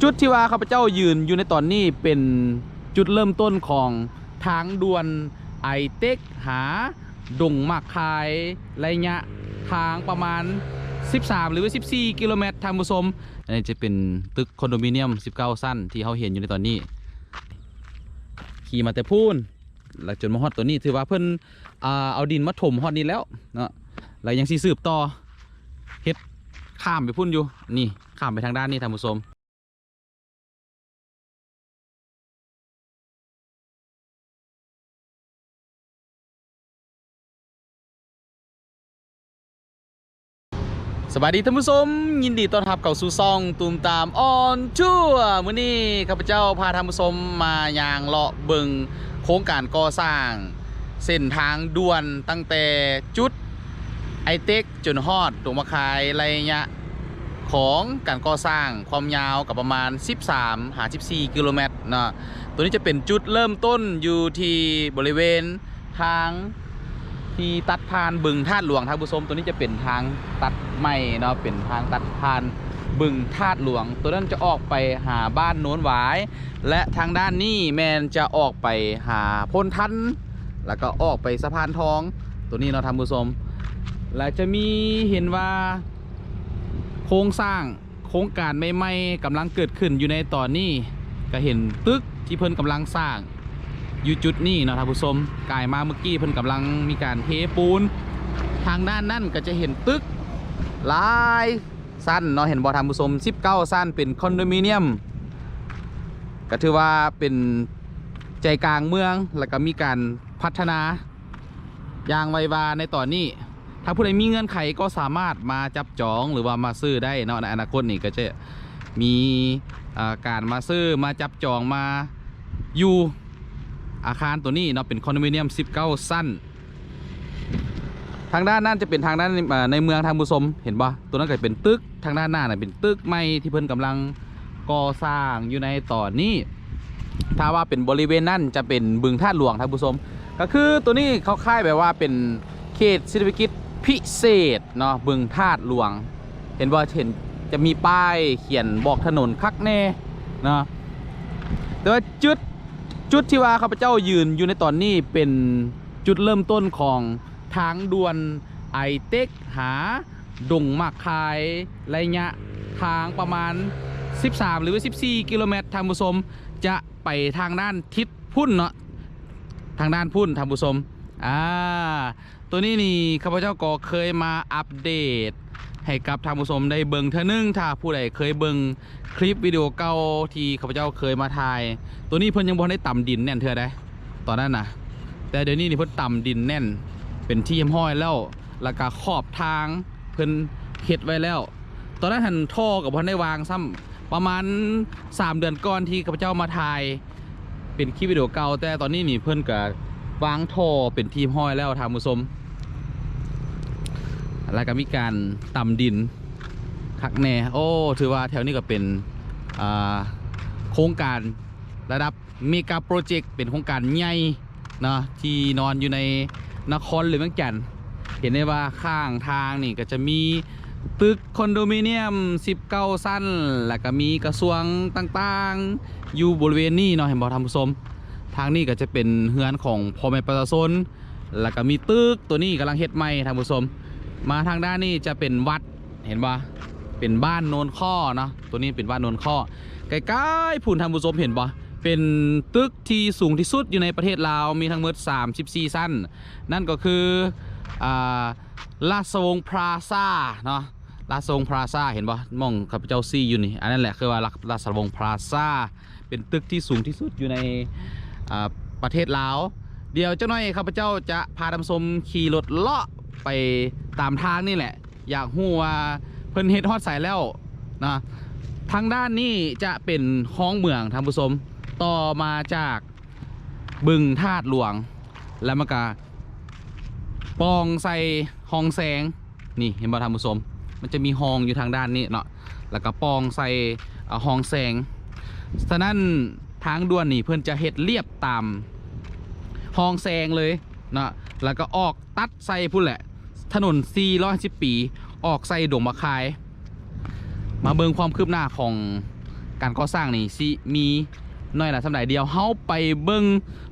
ຈຸດທີ່ວ່າຂ້າພະເຈົ້າຢືນຢູ່ໃນຕອນນີ້ ເປັນຈຸດເລີ່ມຕົ້ນຂອງທາງດ່ວນໄອເຕັກຫາດົງໝາກຄາຍ ໄລຍະທາງປະມານສິບສາມ ຫຼືວ່າສິບສີ່ກິໂລແມັດ ທ່ານຜູ້ຊົມ. ອັນນີ້ຈະເປັນຕຶກຄອນໂດມິນຽມສິບເກົ້າຊັ້ນທີ່ເຮົາເຫັນຢູ່ໃນຕອນນີ້. ຂີ່ມາແຕ່ພຸ້ນ ແລ້ວຈົນມາຮອດໂຕນີ້ ຖືວ່າເພິ່ນ ອ່າ ເອົາດິນມາຖົມຮອດນີ້ແລ້ວເນາະ ແລ້ວຍັງຊິສືບຕໍ່ເຮັດຂ້າມໄປພຸ້ນຢູ່. ນີ້ ຂ້າມໄປທາງດ້ານນີ້ ທ່ານຜູ້ຊົມ. ສະບາຍດີທ່ານຜູ້ຊົມ, ຍິນດີຕ້ອນຮັບເຂົ້າສູ່ຊ່ອງຕູມຕາມອອນທົວ. ມື້ນີ້ຂ້າພະເຈົ້າພາທ່ານຜູ້ຊົມມາຍ່າງເລາະເບິ່ງໂຄງການກໍ່ສ້າງເສັ້ນທາງດ່ວນ ຕັ້ງແຕ່ຈຸດໄອເຕັກຈົນຮອດດົງໝາກຄາຍ. ໄລຍະຂອງການກໍ່ສ້າງຄວາມຍາວກໍປະມານສິບສາມຫາສິບສີ່ກິໂລແມັດເນາະ. ໂຕນີ້ຈະເປັນຈຸດເລີ່ມຕົ້ນຢູ່ທີ່ບໍລິເວນ ທາງທີ່ຕັດຜ່ານບຶງທາດຫຼວງ ທ່ານຜູ້ຊົມ. ໂຕນີ້ຈະເປັນທາງຕັດໃໝ່ເນາະ, ເປັນທາງຕັດຜ່ານບຶງທາດຫຼວງ. ໂຕນັ້ນຈະອອກໄປຫາບ້ານໂນນຫວາຍ ແລະ ທາງດ້ານນີ້ແມ່ນຈະອອກໄປຫາໂພນທັນ ແລ້ວກໍອອກໄປສະພານທອງ ໂຕນີ້ເນາະ ທ່ານຜູ້ຊົມ. ແລະ ຈະມີເຫັນວ່າໂຄງສ້າງ ໂຄງການໃໝ່ໆກຳລັງເກີດຂຶ້ນຢູ່ໃນຕອນນີ້. ກະເຫັນຕຶກທີ່ເພິ່ນກຳລັງສ້າງຢູ່ຈຸດນີ້ເນາະທ່ານຜູ້ຊົມ. ກາຍມາເມື່ອກີ້ເພິ່ນກຳລັງມີການເທປູນ. ທາງດ້ານນັ້ນກະຈະເຫັນຕຶກຫຼາຍຊັ້ນເນາະ, ເຫັນບໍ່ທ່ານຜູ້ຊົມ? ສິບເກົ້າຊັ້ນ ເປັນຄອນໂດມິນຽມ. ກະຖືວ່າເປັນໃຈກາງເມືອງ ແລ້ວກະມີການພັດທະນາ ຢ່າງໄວວາໃນຕອນນີ້. ຖ້າຜູ້ໃດມີເງື່ອນໄຂກໍສາມາດມາຈັບຈອງ ຫຼືວ່າມາຊື້ໄດ້ເນາະ. ໃນອະນາຄົດນີ້ກໍຈະມີ ເອີ ການມາຊື້ ມາຈັບຈອງ ມາຢູ່ອາຄານໂຕນີ້ເນາະ, ເປັນຄອນໂດມິນຽມສິບເກົ້າຊັ້ນ. ທາງດ້ານນັ້ນຈະເປັນທາງດ້ານ ເອີ ໃນເມືອງ ທ່ານຜູ້ຊົມ ເຫັນບໍ່? ໂຕນັ້ນກໍເປັນຕຶກ, ທາງດ້ານໜ້ານະເປັນຕຶກໃໝ່ທີ່ເພິ່ນກຳລັງ ກໍ່ສ້າງຢູ່ໃນຕອນນີ້. ຖ້າວ່າເປັນບໍລິເວນນັ້ນຈະເປັນບຶງທາດຫຼວງ ທ່ານຜູ້ຊົມ. ກໍຄືໂຕນີ້ເຂົາຄ້າຍແບບວ່າເປັນເຂດເສດຖະກິດພິເສດເນາະ, ບຶງທາດຫຼວງ. ເຫັນບໍ່? ເຫັນຈະມີປ້າຍຂຽນບອກຖະໜົນຄັກແນ່ເນາະ. ແຕ່ວ່າຈຸດ ຈຸດທີ່ວ່າຂ້າພະເຈົ້າຢືນຢູ່ໃນຕອນນີ້ ເປັນຈຸດເລີ່ມຕົ້ນຂອງ ທາງດ່ວນໄອເຕັກຫາດົງໝາກຄາຍ ໄລຍະທາງປະມານສິບສາມ ຫຼືວ່າສິບສີ່ກິໂລແມັດ ທ່ານຜູ້ຊົມ. ຈະໄປທາງດ້ານທິດພຸ້ນເນາະ, ທາງດ້ານພຸ້ນ ທ່ານຜູ້ຊົມ. ອາ ໂຕນີ້ນີ້ ຂ້າພະເຈົ້າກໍເຄີຍມາອັບເດດໃຫ້ກັບທ່ານຜູ້ຊົມໄດ້ເບິ່ງເທື່ອໜຶ່ງ. ຖ້າຜູ້ໃດເຄີຍເບິ່ງ ຄລິບວິດີໂອເກົ່າທີ່ຂ້າພະເຈົ້າເຄີຍມາຖ່າຍ, ໂຕນີ້ເພິ່ນຍັງບໍ່ທັນໄດ້ຕຳດິນແໜ້ນເທື່ອໃດ໋ ຕອນນັ້ນນະ. ແຕ່ດຽວນີ້ນີ້ເພິ່ນຕຳດິນແໜ້ນເປັນທີ່ຮຽບຮ້ອຍແລ້ວ, ແລ້ວກະຂອບທາງເພິ່ນເຮັດໄວ້ແລ້ວ. ຕອນນັ້ນຫັ້ນທໍ່ກໍບໍ່ທັນໄດ້ວາງຊ້ຳ, ປະມານສາມເດືອນກ່ອນທີ່ຂ້າພະເຈົ້າມາຖ່າຍ ເປັນຄລິບວິດີໂອເກົ່າ, ແຕ່ຕອນນີ້ນີ້ເພິ່ນກະວາງທໍ່ເປັນທີ່ຮຽບຮ້ອຍແລ້ວທ່ານຜູ້ຊົມ. ແລ້ວກະມີການຕຳດິນຄັກແນ່. ໂອ້ ຖືວ່າແຖວນີ້ກໍເປັນ ອ່າ ໂຄງການລະດັບເມກາໂປຣເຈັກ, ເປັນໂຄງການໃຫຍ່ເນາະ ທີ່ນອນຢູ່ໃນນະຄອນຫຼວງວຽງຈັນ. ເຫັນໄດ້ວ່າຂ້າງທາງນີ້ກໍຈະມີຕຶກ ຄອນໂດມິນຽມສິບເກົ້າຊັ້ນ ແລ້ວກະມີກະຊວງຕ່າງໆຢູ່ບໍລິເວນນີ້ເນາະ, ເຫັນບໍ່ທ່ານຜູ້ຊົມ? ທາງນີ້ກະຈະເປັນເຮືອນຂອງພໍ່ແມ່ປະຊາຊົນ, ແລ້ວກະມີຕຶກໂຕນີ້ກຳລັງເຮັດໃໝ່ທ່ານຜູ້ຊົມ. ມາທາງດ້ານນີ້ຈະເປັນວັດ, ເຫັນບໍ່? ເປັນບ້ານໂນນຄໍ້ເນາະ, ໂຕນີ້ເປັນບ້ານໂນນຄໍ້. ໃກ້ໆພຸ້ນທ່ານຜູ້ຊົມເຫັນບໍ່? ເປັນຕຶກທີ່ສູງທີ່ສຸດຢູ່ໃນປະເທດລາວ, ມີທັງໝົດສາມສິບສີ່ຊັ້ນ, ນັ້ນກໍຄື ອ່າ ລາຊະວົງພລາຊາເນາະ, ລາຊະວົງພລາຊາ ເຫັນບໍ່? ໝ່ອງຂ້າພະເຈົ້າຊີ້ຢູ່ນີ້ ອັນນັ້ນແຫຼະ ຄືວ່າລາຊະວົງພລາຊາ ເປັນຕຶກທີ່ສູງທີ່ສຸດຢູ່ໃນ ອ່າ ປະເທດລາວ. ດຽວຈັກໜ້ອຍຂ້າພະເຈົ້າຈະພາທ່ານຜູ້ຊົມຂີ່ລົດເລາະໄປຕາມທາງນີ້ແຫຼະ, ຢາກຮູ້ວ່າເພິ່ນເຮັດຮອດໃສແລ້ວນະ. ທາງດ້ານນີ້ຈະເປັນຄອງເໝືອງທ່ານຜູ້ຊົມ, ຕໍ່ມາຈາກ ບຶງທາດຫຼວງ ແລ້ວມັນກະປ່ອງໃສ່ຮ່ອງແສງ. ນີ້ເຫັນບໍ່ທ່ານຜູ້ຊົມ? ມັນຈະມີຮ່ອງຢູ່ທາງດ້ານນີ້ເນາະ, ແລ້ວກະປ່ອງໃສ່ ເອີ ຮ່ອງແສງ. ສະນັ້ນທາງດ່ວນນີ້ເພິ່ນຈະເຮັດລຽບຕາມຮ່ອງແສງເລີຍເນາະ, ແລ້ວກະອອກຕັດໃສ່ພຸ້ນແຫຼະ ຖະໜົນສີ່ຮ້ອຍຫ້າສິບປີ ອອກໃສ່ດົງໝາກຄາຍ. ມາເບິ່ງຄວາມຄືບໜ້າຂອງ ການກໍ່ສ້າງນີ້ຊິມີໜ້ອຍຫຼາຍສ່ຳໃດ. ດຽວເຮົາໄປເບິ່ງ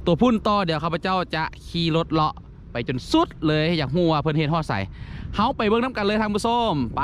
ຕົວພຸ້ນຕໍ່. ດຽວຂ້າພະເຈົ້າຈະຂີ່ລົດເລາະໄປຈົນສຸດເລີຍ, ຢາກຮູ້ວ່າເພິ່ນເຮັດຮອດໃສ. ເຮົາໄປເບິ່ງນຳກັນເລີຍທ່ານຜູ້ຊົມ, ໄປ.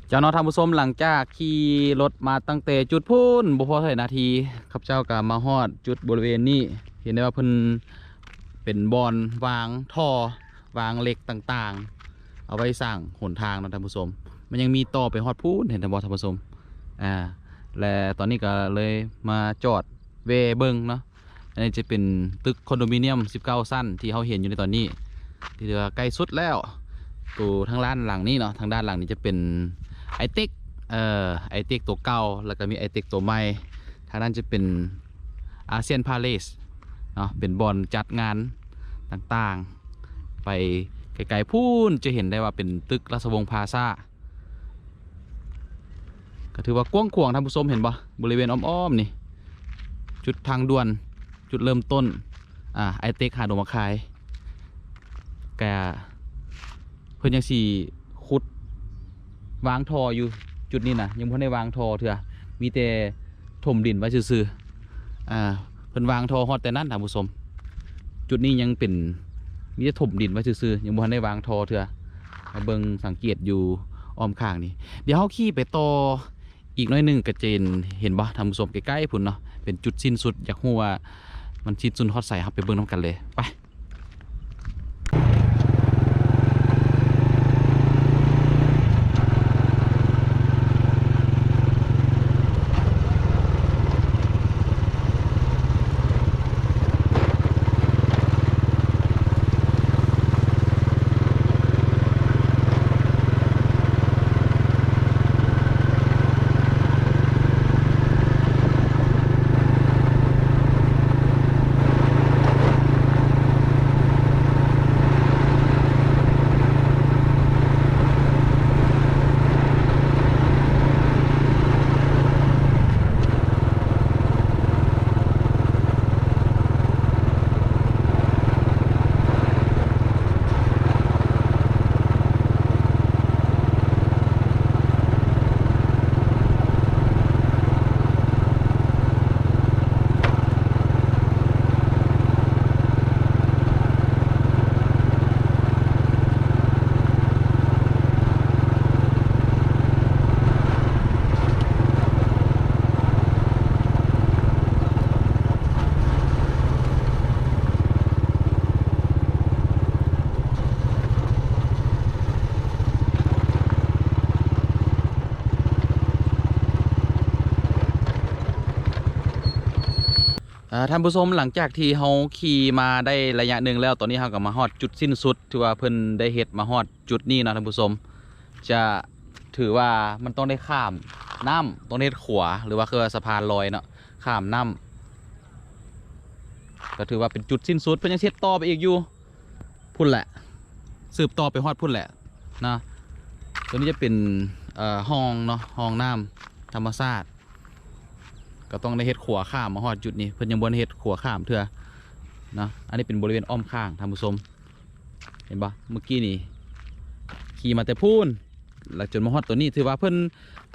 ເຈົ້າເນາະທ່ານຜູ້ຊົມ, ຫຼັງຈາກຂີ່ລົດມາຕັ້ງແຕ່ຈຸດພຸ້ນ ບໍ່ພໍເທົ່າໃດນາທີ, ຂ້າພະເຈົ້າກໍມາຮອດຈຸດບໍລິເວນນີ້. ເຫັນໄດ້ວ່າເພິ່ນເປັນບ່ອນວາງທໍ່ ວາງເຫຼັກຕ່າງໆ ເອົາໄວ້ສ້າງຫົນທາງເນາະທ່ານຜູ້ຊົມ. ມັນຍັງມີຕໍ່ໄປຮອດພຸ້ນ ເຫັນບໍ່ທ່ານຜູ້ຊົມ? ອາ ແລະ ຕອນນີ້ກໍເລີຍມາຈອດແວ່ເບິ່ງເນາະ. ອັນນີ້ຈະເປັນຕຶກຄອນໂດມິນຽມສິບເກົ້າຊັ້ນ ທີ່ເຮົາເຫັນຢູ່ໃນຕອນນີ້ ທີ່ເອີ້ນວ່າໃກ້ສຸດແລ້ວ. ໂຕທາງດ້ານຫຼັງນີ້ເນາະ, ທາງດ້ານຫຼັງນີ້ຈະເປັນໄອເຕັກ ເອີ ໄອເຕັກໂຕເກົ່າ ແລ້ວກໍມີໄອເຕັກໂຕໃໝ່. ທາງນັ້ນຈະເປັນອາຊຽນພາເລສເນາະ, ເປັນບ່ອນຈັດງານຕ່າງໆ. ໄປໄກໆພຸ້ນຈະເຫັນໄດ້ວ່າເປັນຕຶກລາຊະວົງພລາຊາ. ກໍຖືວ່າກວ້າງຂວາງ ທ່ານຜູ້ຊົມເຫັນບໍ່? ບໍລິເວນອ້ອມໆນີ້ ຈຸດທາງດ່ວນ ຈຸດເລີ່ມຕົ້ນ ອາ ໄອເຕັກຫາດງມະຄາຍ ກະເພິ່ນຍັງຊິຂຸດວາງທໍ່ຢູ່. ຈຸດນີ້ນະ ຍັງບໍ່ທັນໄດ້ວາງທໍ່ເທື່ອ, ມີແຕ່ຖົມດິນໄວ້ຊື່ໆ. ອາ ເພິ່ນວາງທໍ່ຮອດແຕ່ນັ້ນທ່ານຜູ້ຊົມ. ຈຸດນີ້ຍັງເປັນ ມີແຕ່ຖົມດິນໄວ້ຊື່ໆ, ຍັງບໍ່ທັນໄດ້ວາງທໍ່ເທື່ອ. ມາເບິ່ງສັງເກດຢູ່ອ້ອມຂ້າງນີ້. ດຽວເຮົາຂີ່ໄປຕໍ່ອີກໜ້ອຍໜຶ່ງ ກໍຈະເຫັນ ເຫັນບໍ່ທ່ານຜູ້ຊົມ? ໃກ້ໆພຸ້ນເນາະ ເປັນຈຸດສິ້ນສຸດ. ຢາກຮູ້ວ່າມັນສິ້ນສຸດຮອດໃສ, ເຮົາໄປເບິ່ງນຳກັນເລີຍ ໄປ. ທ່ານຜູ້ຊົມ, ຫຼັງຈາກທີ່ເຮົາຂີ່ມາໄດ້ໄລຍະໜຶ່ງແລ້ວ, ຕອນນີ້ເຮົາກໍມາຮອດຈຸດສິ້ນສຸດ ຖືວ່າເພິ່ນໄດ້ເຮັດມາຮອດຈຸດນີ້ເນາະທ່ານຜູ້ຊົມ. ຈະຖືວ່າມັນຕ້ອງໄດ້ຂ້າມນ້ຳ, ຕ້ອງໄດ້ເຮັດຂົວ ຫຼືວ່າຄືວ່າສະພານລອຍເນາະ, ຂ້າມນ້ຳ. ກໍຖືວ່າເປັນຈຸດສິ້ນສຸດ, ເພິ່ນຍັງເຮັດຕໍ່ໄປອີກຢູ່. ພຸ້ນແຫຼະ, ສືບຕໍ່ໄປຮອດພຸ້ນແຫຼະເນາະ. ຕົວນີ້ຈະເປັນ ເອີ ຮ່ອງເນາະ, ຮ່ອງນ້ຳທຳມະຊາດ. ກໍຕ້ອງໄດ້ເຮັດຂົວຂ້າມມາຮອດຈຸດນີ້, ເພິ່ນຍັງບໍ່ໄດ້ເຮັດຂົວຂ້າມເທື່ອເນາະ. ອັນນີ້ເປັນບໍລິເວນອ້ອມຂ້າງ, ທ່ານຜູ້ຊົມ ເຫັນບໍ່? ເມື່ອກີ້ນີ້ຂີ່ມາແຕ່ພຸ້ນ ແລ້ວຈົນມາຮອດຕົວນີ້, ຖືວ່າເພິ່ນ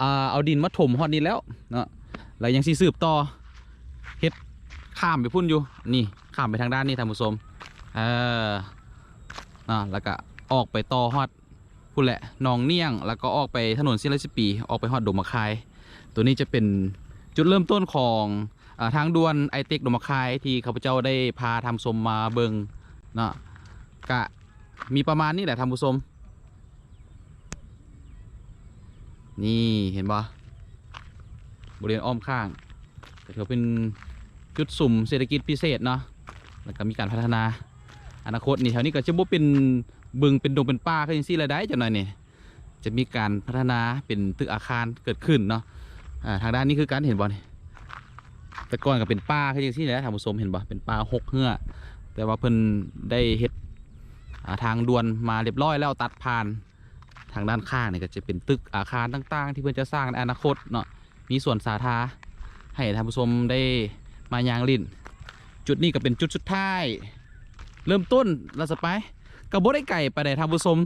ອ່າ ເອົາດິນມາຖົມຮອດນີ້ແລ້ວເນາະ, ແລ້ວຍັງຊິສືບຕໍ່ເຮັດຂ້າມໄປພຸ້ນຢູ່. ນີ້ ຂ້າມໄປທາງດ້ານນີ້ ທ່ານຜູ້ຊົມ ເອີ ເນາະ, ແລ້ວກະອອກໄປຕໍ່ຮອດພຸ້ນແຫຼະ ໜອງໜ້ຽງ, ແລ້ວກໍອອກໄປຖະໜົນສີ່ຮ້ອຍສິບປີ ອອກໄປຮອດດົງໝາກຄາຍ. ຕົວນີ້ຈະເປັນຈຸດເລີ່ມຕົ້ນຂອງ ອ່າ ທາງດ່ວນໄອເຕັກດົງໝາກຄາຍ ທີ່ຂ້າພະເຈົ້າໄດ້ພາທ່ານຜູ້ຊົມມາເບິ່ງເນາະ. ກະມີປະມານນີ້ແຫຼະທ່ານຜູ້ຊົມ. ນີ້ເຫັນບໍ່? ບໍລິເວນອ້ອມຂ້າງ ກໍຖືວ່າເປັນຈຸດສຸມເສດຖະກິດພິເສດເນາະ, ແລ້ວກໍມີການພັດທະນາອະນາຄົດນີ້. ແຖວນີ້ກໍຈະບໍ່ເປັນບຶງ ເປັນດົງ ເປັນປ່າຄືຈັ່ງຊີ້ແລ້ວໃດ໋, ຈັກໜ້ອຍນີ້ຈະມີການພັດທະນາເປັນຕຶກອາຄານເກີດຂຶ້ນເນາະ. ອ່າ ທາງດ້ານນີ້ຄືກັນ ເຫັນບໍ່ນີ້? ແຕ່ກ່ອນກໍເປັນປ່າຄືຈັ່ງຊີ້ແຫຼະທ່ານຜູ້ຊົມ, ເຫັນບໍ່? ເປັນປ່າຮົກເຮື້ອ, ແຕ່ວ່າເພິ່ນໄດ້ເຮັດ ອ່າ ທາງດ່ວນມາຮຽບຮ້ອຍແລ້ວ, ຕັດຜ່ານ. ທາງດ້ານຂ້າງນີ້ກໍຈະເປັນຕຶກອາຄານຕ່າງໆ ທີ່ເພິ່ນຈະສ້າງໃນອະນາຄົດເນາະ, ມີສວນສາທາໃຫ້ທ່ານຜູ້ຊົມໄດ້ມາຍ່າງຫຼິ້ນ. ຈຸດນີ້ກໍເປັນຈຸດສຸດທ້າຍ ເລີ່ມຕົ້ນລາຊະປາຍ, ກໍບໍ່ໄດ້ໄກປານໃດທ່ານຜູ້ຊົມ.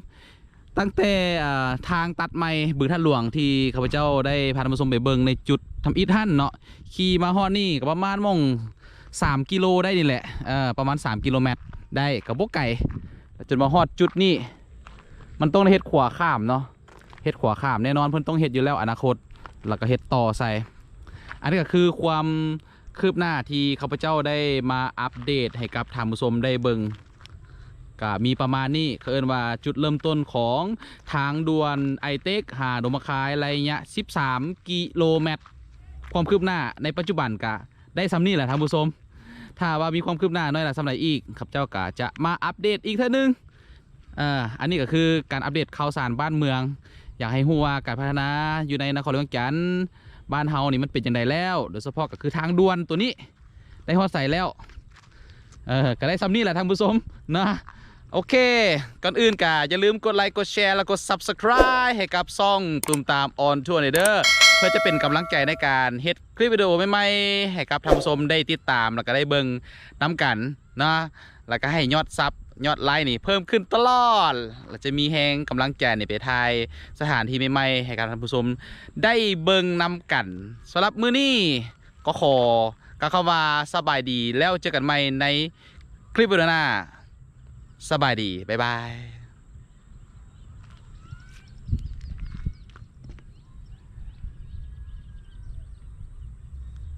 ຕັ້ງແຕ່ ເອີ ທາງຕັດໃໝ່ບຶງທາດຫຼວງ ທີ່ຂ້າພະເຈົ້າໄດ້ພາທ່ານຜູ້ຊົມໄປເບິ່ງໃນຈຸດທຳອິດຫັ້ນເນາະ, ຂີ່ມາຮອດນີ້ກໍປະມານໝ່ອງສາມກິໂລໄດ້ນີ້ແຫຼະ, ເອີ ປະມານສາມກິໂລແມັດໄດ້, ກໍບໍ່ໄກ. ຈົນມາຮອດຈຸດນີ້ ມັນຕ້ອງໄດ້ເຮັດຂົວຂ້າມເນາະ, ເຮັດຂົວຂ້າມແນ່ນອນ, ເພິ່ນຕ້ອງເຮັດຢູ່ແລ້ວອະນາຄົດ, ແລ້ວກໍເຮັດຕໍ່ໃສ່. ອັນນີ້ກໍຄືຄວາມຄືບໜ້າທີ່ຂ້າພະເຈົ້າໄດ້ມາອັບເດດໃຫ້ກັບທ່ານຜູ້ຊົມໄດ້ເບິ່ງ, ກໍມີປະມານນີ້. ເຂົາເອີ້ນວ່າຈຸດເລີ່ມຕົ້ນຂອງທາງດ່ວນໄອເຕັກຫາດົງໝາກຄາຍ ໄລຍະສິບສາມກິໂລແມັດ. ຄວາມຄືບໜ້າໃນປັດຈຸບັນກໍ ໄດ້ສ່ຳນີ້ແຫຼະທ່ານຜູ້ຊົມ. ຖ້າວ່າມີຄວາມຄືບໜ້າໜ້ອຍຫຼາຍສ່ຳໃດອີກ, ຂ້າພະເຈົ້າກໍຈະມາອັບເດດອີກເທື່ອໜຶ່ງ. ເອີ ອັນນີ້ກໍຄືການອັບເດດຂ່າວສານບ້ານເມືອງ, ຢາກໃຫ້ຮູ້ວ່າການພັດທະນາຢູ່ໃນນະຄອນຫຼວງວຽງຈັນ ບ້ານເຮົານີ້ມັນເປັນຈັ່ງໃດແລ້ວ, ໂດຍສະເພາະກໍຄືທາງດ່ວນຕົວນີ້ໄດ້ຮອດໃສແລ້ວ. ເອີ ກໍໄດ້ສ່ຳນີ້ແຫຼະທ່ານຜູ້ຊົມເນາະ. ໂອເຄ, ກ່ອນອື່ນກໍຢ່າລືມກົດໄລ ກົດແຊ ແລະ ກົດ Subscribe ໃຫ້ກັບຊ່ອງຕຸມຕາມ On Tour ແດ່ເດີ້, ເພື່ອຈະເປັນກຳລັງໃຈໃນການເຮັດຄລິບວິດີໂອໃໝ່ໆ ໃຫ້ກັບທ່ານຜູ້ຊົມໄດ້ຕິດຕາມ ແລ້ວກໍໄດ້ເບິ່ງນຳກັນເນາະ, ແລ້ວກໍໃຫ້ຍອດ Sub ຍອດໄລນີ້ເພີ່ມຂຶ້ນຕະຫຼອດ, ແລ້ວຈະມີແຮງກຳລັງໃຈນີ້ໄປຖ່າຍສະຖານທີ່ໃໝ່ໆ ໃຫ້ກັບທ່ານຜູ້ຊົມໄດ້ເບິ່ງນຳກັນ. ສຳລັບມື້ນີ້ກໍຂໍກ່າວຄຳວ່າສະບາຍດີ, ແລ້ວເຈີກັນໃໝ່ໃນຄລິບວິດີໂອໜ້າ. ສະບາຍດີ, ບາຍບາຍ.